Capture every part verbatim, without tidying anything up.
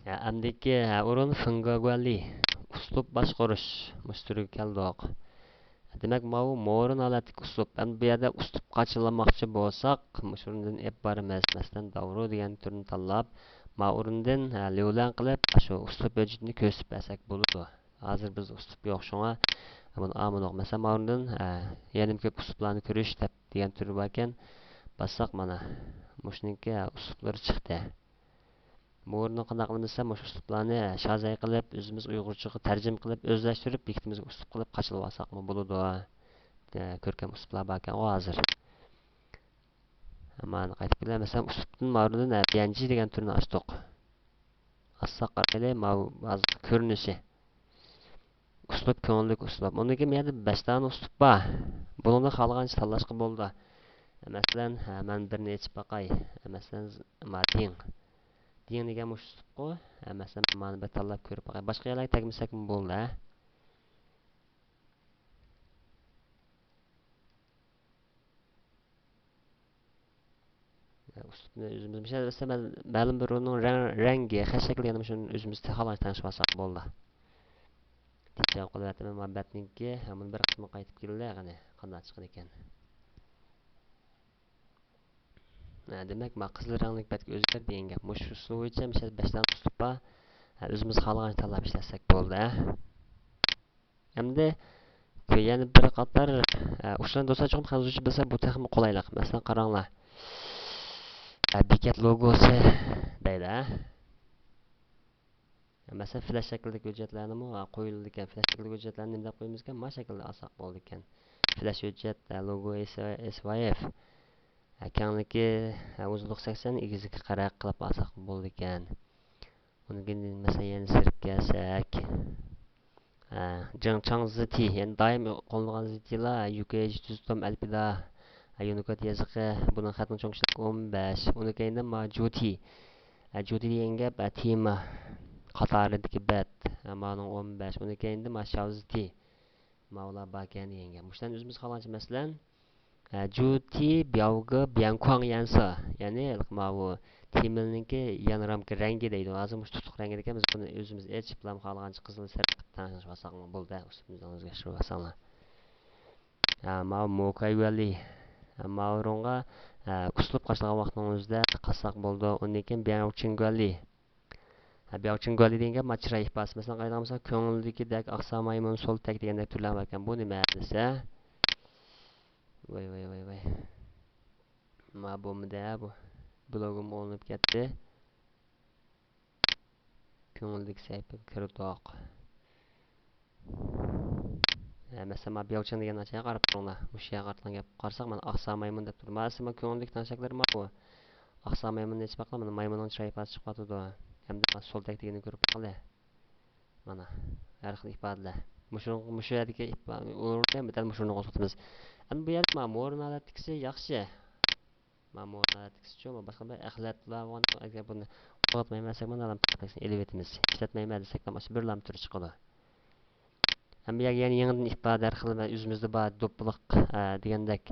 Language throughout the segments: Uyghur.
ھە، ئەمدىكى، ھە، ئورۇن فېڭگېگۇەنلى، ئۇسلۇب باشقۇرۇش، مۇشۇ تۈرگە كەلدۇق. دېمەك، ماۋۇ مورىن ھالەتتىكى ئۇسلۇب. ئەمدى بۇ يەردە ئۇسلۇب قاچىلىماقچى بولساق، مۇشۇ ئورۇندىن ئېلىپ بارىمىز. مەسىلەن، داۋرۇ دېگەن تۈرنى تاللاپ، ماۋۇ ئورۇندىن، ھە، ليۇلياڭ قىلىپ، شۇ ئۇسلۇب ھۆججىتىنى كۆرسىتىپ بەرسەك بولىدۇ. ھازىر بىز ئۇسلۇب يوق، شۇڭا بۇنى ئالمىدۇق. مەسىلەن، ماۋۇ ئورۇندىن، ھە، يەنىمۇ كۆپ ئۇسلۇبلارنى كۆرۈش دەپ دېگەن تۈر باركەن، باسساق، مانا، مۇشۇنىڭكى، ھە، ئۇسلۇبلىرى چىقتى. بۇ ئورۇننى قانداق قىلىمىز دېسە، مۇشۇ ئۇسلۇبلارنى شازاي قىلىپ، ئۆزىمىز ئۇيغۇرچىغا تەرجىمە قىلىپ، ئۆزلەشتۈرۈپ، بېكىتىمىزگە ئۇسلۇب قىلىپ قاچىلىۋالساقمۇ بولىدۇ. ئە، كۆركەم ئۇسلۇبلار باركەنغۇ ھازىر. مانا قايتىپ كېلە، مەسىلەن، ئۇسلۇبتىن ماۋۇدىن، ئە، بي ئېن جى دېگەن تۈرنى ئاچتۇق. ئاچساق قارايلى، ماۋۇ ھازىر كۆرۈنۈشى. ئۇسلۇب، كۆڭۈللۈك ئۇسلۇب. ئۇندىن كېيىن بۇ يەردە بەش دانە ئۇسلۇب بار. بۇنىڭدا خالىغانچە تاللاشقا بولىدۇ. مەسىلەن، ھە، مەن بىرنى ئېچىپ باقاي. مەسىلەن، ز-، ما، دىڭ. دىڭ دېگەن مۇشۇ ئۇسلۇبقۇ. ھە، مەسىلەن، مانا بىر تاللاپ كۆرۈپ باقاي. باشقا يەرلەرگە تەگمىسەكمۇ بولىدۇ، ھە. ئۇسلۇبنى ئۆزىمىز، مىسال، مەسىلەن، مەلۇم بىر ئورۇننىڭ رەڭ-، رەڭگى، خەت شەكلى، يەنە مۇشۇنى ئۆزىمىز خالىغانچە تەڭشىۋالساق بولىدۇ. تېپىشىغا قولايۋەتتىم، مۇھەببەتنىڭكى، ھە، بۇنى بىر قىسمى قايتىپ كېلىدۇ، قېنى، قانداق چىقىدىكەن. ھە، دېمەك، ما قىزىل رەڭلىك بەتكە ئۆزگەر دېگەن گەپ. مۇشۇ ئۇسلۇب بويىچە مىسال بەش دانە ئۇسلۇب بار. ھە، ئۆزىمىز خالىغانچە تاللاپ ئىشلەتسەك بولدى، ھە. ئەمدى يەنە بىر قاتار، ئە، ئۇچۇرلارنى دوستلار چوقۇم خەنزۇچە بىلسە، بۇ تېخىمۇ قولايلىق. مەسىلەن، قاراڭلار. ئە، بېكەت لوگوسى دەيدۇ، ئە. مەسىلەن، فلەش شەكلىدىكى ھۆججەتلەرنىمۇ، ئە، قويۇلىدىكەن. فلەش شەكلىدىكى ھۆججەتلەرنى نېمە دەپ قويىمىزكەن؟ ما شەكىلدە ئالساق بولىدىكەن. فلەش ھۆججەت، ئە، لوگو ئېس ۋاي ئېف. ئە، كەڭلىكى، ئە، ئۇزۇنلۇقى سەكسەن، ئېگىزلىكى قىرىق قىلىپ ئالساق بولىدىكەن. ئۇنىڭ كېيىن، مەسىلەن، يەنە سىرتقا كەلسەك، ئە، جىڭچاڭ زىتى، يەنى دائىم قوللىنىدىغان زىتىلار، يۇكېيىچ تۈز توم ئەلپىدا، ئە، يۇنىكود يېزىقى، بۇنىڭ خەتنىڭ چوڭ كىچىكلىكى ئون بەش. ئۇنىڭ كەينىدىن ما جۇتى، ئە، جۇتى دېگەن گەپ، ئە، تېما قاتارىدىكى بەت، ئە، مانىڭ ئون بەش. ئۇنىڭ كەينىدىن ما شاۋزىتى، ماۋۇلار باركەن دېگەن گەپ. مۇشۇلارنى ئۆزىمىز خالىغانچە، مەسىلەن، ئە، جۇتى بياۋگې بيەنكۇاڭ يەنسې، يەنى ماۋۇ تېمىلنىڭكى يان رامكا رەڭگى دەيدۇ. ھازىر مۇشۇ تۇتۇق رەڭگىدىكەن، بىز بۇنى ئۆزىمىز ئېچىپلا خالىغانچە قىزىل، سېرىق قىلىپ تەڭشەشۋالساقمۇ بولدى. ئۇسلۇبىمىزنى ئۆزگەرتىشىۋالساڭلار. ھە، ماۋۇ موكايۋەلى. ھە، ماۋۇ ئورۇنغا، ھە، ئۇسلۇب قاچىلىغان ۋاقىتنىڭ ئۆزىدە قالساق بولىدۇ. ئۇندىن كېيىن بياۋچىڭگۈەلى. ھە، بياۋچىڭگۈەلى دېگەن گەپ ما چىراي ئىپادىسى. مەسىلەن، قايتىدىغان بولسا، كۆڭۈلدىكىدەك، ئاقسا مايمۇن، سول تەك دېگەندەك تۈرلەر باركەن. بۇ نېمە دېسە؟ ۋاي، ۋاي، ۋاي، ۋاي. ما بولمىدى ھە بۇ. بىلوگۇم ئوينىلىپ كەتتى. كۆڭۈلدىكى سەھىپىگە كىردۇق. ھە، مەسىلەن، ما بياۋچىڭ دېگەن ناچارغا قاراپ تۇرۇڭلار. مۇشۇ يەرگە قارىتىلغان گەپ. قارىساق، مانا ئاقسا مايمۇن دەپ تۇرىدۇ. ما ئەسلى ما كۆڭۈلدىكى تەڭشەكلىرى ما بۇ. ئاقسا مايمۇننى ئېچىپ باققىلى، مانا مايمۇننىڭ چىراي ئىپادىسى چىقىۋاتىدۇ. ھەمدە ما سول تەك دېگىننى كۆرۈپ باققىلى. مانا، ھەر خىل ئىپادىلەر. مۇشۇ، مۇشۇ يەردىكى ئىپا-، ئورۇننى دەل مۇشۇنى قوزغىتىمىز. ئەمدى بۇ يەردە ما مورىن ھالەتتىكىسى ياخشى. ما مورىن ھالەتتىكىسىچۇ، ما باشقا بىر ئەخلەتلەر بولغان، ئەگەر بۇنى قوزغاتمايمەن دېسەك، مانا ئادەم تەكلىكنى ئېلىۋېتىمىز. ئىشلەتمەيمەن دېسەك، مانا شۇ بىرلا تۈرى چىقىدۇ. ھەم بۇ يەرگە يەنە يېڭىدىن ئىپادە ھەر خىل ئۆزىمىزدە بار دوپپىلىق، ئە، دېگەندەك،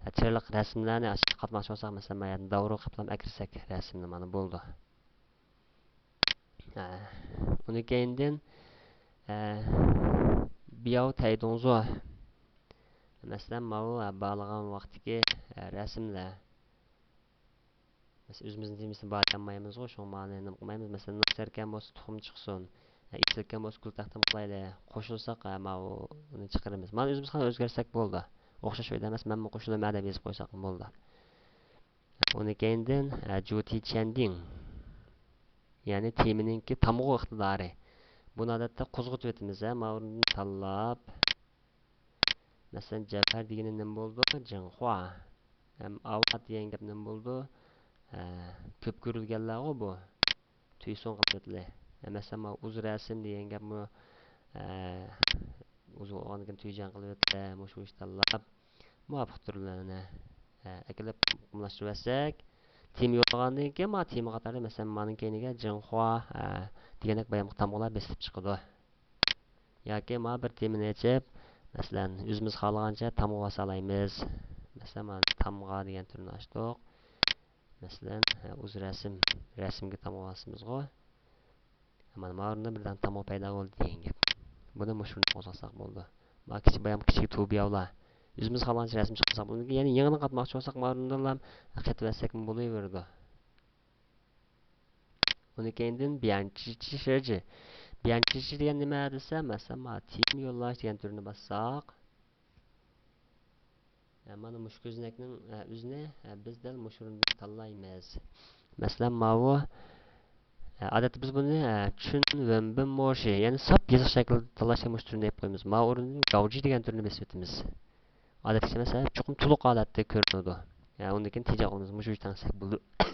ئە، چىرايلىق رەسىملەرنى ئاشۇ قاتماقچى بولساق، مەسىلەن، ما يەردىن داۋرۇغا قىلىپلا ئەكىرسەك رەسىمنى، مانا بولىدۇ. ئە، ئۇنى كەينىدىن، ئە، بياۋ تەيدۇڭزۇ. مەسىلەن، ماۋۇ، ئە، بالىغان ۋاقتىكى، ئە، رەسىملەر. مەسىلەن، ئۆزىمىزنىڭ تېمىسىنى بالىيالمايمىزغۇ، شۇڭا مانى نېمە قىلمايمىز. مەسىلەن، ناسىركەن بولسا تۇخۇم چىقسۇن. ئە، ئېسىلكەن بولسا گۈل تەقدىم قىلايلى. قوشۇلساق، ئە، ماۋۇ، ئۇنى چىقىرىمىز. مانا ئۆزىمىز قانداق ئۆزگەرتسەك بولىدۇ. ئوخشاش ئۆيدە ئەمەس، مەنمۇ قوشۇلىمەن دەپ يېزىپ قويساق بولىدۇ. ئۇنى كەينىدىن، ئە، جۇتى چيەندىڭ. يەنى تېمىنىڭكى تامغا ئىقتىدارى. بۇنى ئادەتتە قوزغىتىۋېتىمىز، ھە، ماۋۇنى تاللاپ. مەسىلەن، جەۋھەر دېگىنى نېمە بولىدۇ؟ جىڭخۇا. ھەم ئاۋات دېگەن گەپ نېمە بولىدۇ؟ ھە، كۆپ كۆرۈلگەنلەرغۇ بۇ. تۈيسۇڭ قىلىۋېتىلى. ھە، مەسىلەن، ماۋۇ ئۇز رەسىم دېگەن گەپمۇ، ھە، ئۇز بولغاندىن كېيىن تۈيجاڭ قىلىۋېتىلى. مۇشۇ ئىش تاللاپ. مۇۋاپىق تۈرلەرنى، ئە، ئەكېلىپ ئومۇملاشتۇرۇۋەتسەك، تېما يوللىغاندىن كېيىن، ما تېما قاتارىدا، مەسىلەن، مانىڭ كەينىگە جىڭخۇا، ئە، دېگەندەك بايامقى تامغىلار بېسىلىپ چىقىدۇ. ياكى ما بىر تېمىنى ئېچىپ، مەسىلەن، ئۆزىمىز خالىغانچە تامغا باسالايمىز. مەسىلەن، مانا تامغا دېگەن تۈرنى ئاچتۇق. مەسىلەن، ئە، ئۇز رەسىم، رەسىمگە تامغا باسىمىزغۇ. مانا ماۋۇ ئورۇندا بىر دانە تامغا پەيدا بولدى دېگەن گەپ. بۇنى مۇشۇ ئورۇندا قوزغىساق بولىدۇ. ما كىچىك بايام كىچىك تۇبىياۋلا. ئۆزىمىز خالىغانچە رەسىم چىقارساق بولىدۇ. يەنى يېڭىدىن قاتماقچى بولساق ماۋۇ ئورۇندىلا قېتىۋەتسەكمۇ بولۇۋېرىدۇ. ئۇنى كەينىدىن بيانچىچى شىجى. بيانچىچى دېگەن نېمە دېسە، مەسىلەن، ما تېما يوللاش دېگەن تۈرنى باسساق، ھە، مانا مۇشۇ كۆزنەكنىڭ، ھە، ئۆزىنى، ھە، بىز دەل مۇشۇ ئورۇندىن تاللايمىز. مەسىلەن، ماۋۇ، ھە، ئادەتتە بىز بۇنى، ھە، چۈن ۋېنبىن موشى، يەنى ساپ يېزىق شەكلىدە تاللاشتا مۇشۇ تۈرنى ئېلىپ قويىمىز. ماۋۇ ئورۇندىن گاۋجى دېگەن تۈرنى بېسىۋېتىمىز. ئادەتتىكىچە ئەمەس، ھە، چوقۇم تولۇق ھالەتتە كۆرۈنىدۇ. ھە، ئۇندىن كېيىن تېجەپ قويىمىز، مۇشۇ تەڭشەك بولىدۇ.